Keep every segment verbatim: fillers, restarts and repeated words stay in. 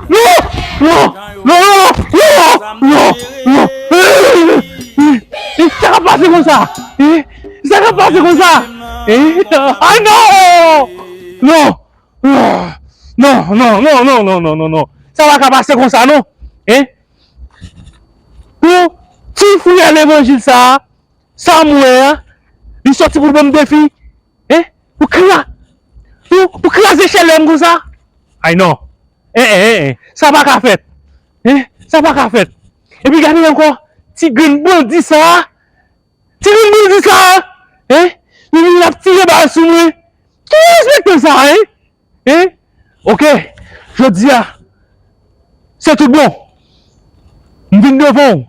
Non! Non! Non! Non! Non! Non! Eh, eh, sa k ap pase konsa? Eh, sa k ap pase konsa? Eh, ah non! Non! Non, non, non, non, non, non, non, non. Sa pa ka pase konsa, non. Hein? Pou ti fouya levanjil sa a, sa m wè a, li sòti pou l ban m defi. Hein? Pou kra-, pou, pou kraze chèlè m konsa? Ay non. Hein, hein, hein, hein. Sa pa ka fèt. Hein? Sa pa ka fèt. Epi gade ankò, ti grenn bandi sa a, ti moun bandi sa a, hein? Li vin ap tire bal sou mwen. Ki respektan sa a, hein? Hein? Ok, jodi a, se tout bon. M vin devan w.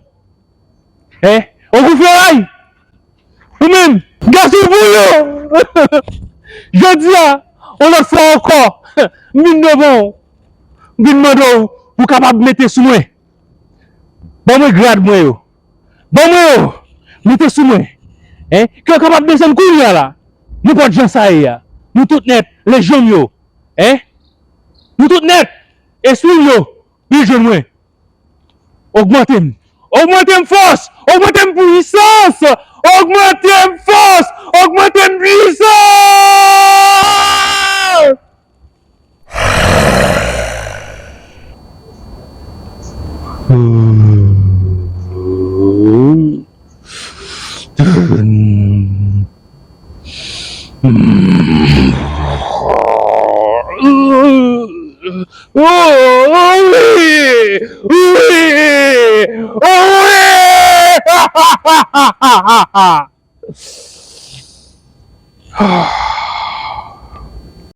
Hein? Ogou Feray! Ou menm, gason pou yo! Jodi a, yon lòt fwa ankò, m vin devan w. M vin mande w pou w kapab mete sou mwen. Ban mwen grad mwen yo. Ban mwen yo. Mete sou mwen. Hein? Ke w kapab desann kounye a la. Nenpòt jan sa ye a. Nou tout nèt. Lejyon m yo. Hein? Nou tout nèt. Espri m yo. Vin jwenn mwen. Ogmante m. Ogmante m fòs. Ogmante m pwisans. Ogmante m fòs. Ogmante m pwisans. Oh, wi! Wi! Wi!